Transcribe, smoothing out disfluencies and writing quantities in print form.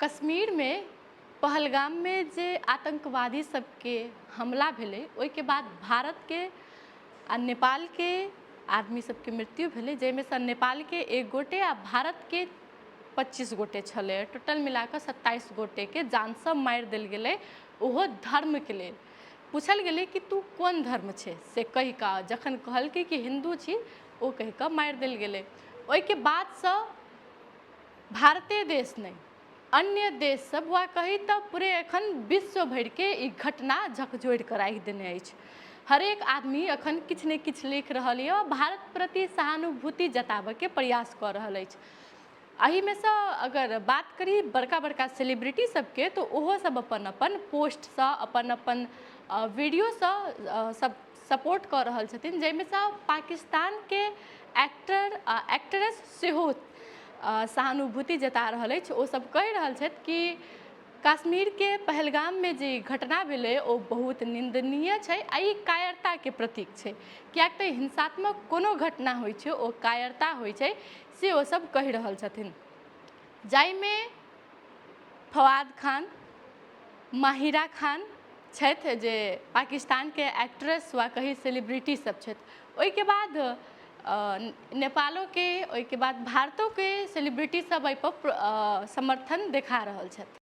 कश्मीरमे पहलगाममे जे आतङ्कवादी सबके हमला भेलै, ओहिके बाद भारतके आ नेपालके आदमी सबके मृत्यु भेलै, जाहिमे सँ नेपालके एक गोटे आ भारतके 25 गोटे छलै। टोटल मिलाकऽ 27 गोटेके जानसँ मारि देल गेलै, ओहो धर्मके लेल। पूछल गेलै कि तू कोन धर्म छै से कहि कऽ, जखन कहलकै कि हिन्दू छी, ओ कहि कऽ मारि देल गेलै। ओहिके बादसँ भारते देश नहि, अन्य देश सब वा कही तऽ पूरे एखन विश्व भरिके ई घटना झकझोरि कऽ राखि देने अछि। हरेक आदमी एखन किछु ने किछु लिख रहल यऽ, भारत प्रति सहानुभूति जताबऽके प्रयास कऽ रहल अछि। एहिमे सँ अगर बात करी बड़का बड़का सेलिब्रिटी सबके, तऽ ओहो सब अपन अपन पोस्टसँ, अपन अपन वीडियोसँ सब सपोर्ट कऽ रहल छथिन, जाहिमे सँ पाकिस्तानके एक्टर आ एक्ट्रेस सेहो सहानुभूति जता रहल अछि। ओ सब कहि रहल छथि कि कश्मीरके पहलगाममे जे घटना भेलै ओ बहुत निन्दनीय छै आ ई कायरताके प्रतीक छै, किएक तऽ हिंसात्मक कोनो घटना होइ छै ओ कायरता होइ छै, से ओ सब कहि रहल छथिन। जाहिमे फवाद खान, माहिरा खान छथि, जे पाकिस्तानके एक्ट्रेस वा कही सेलिब्रिटी सब छथि। ओहिके बाद नेपालोके, ओहिके बाद भारतोके सेलिब्रिटी सब एहिपर समर्थन देखा रहल छथि।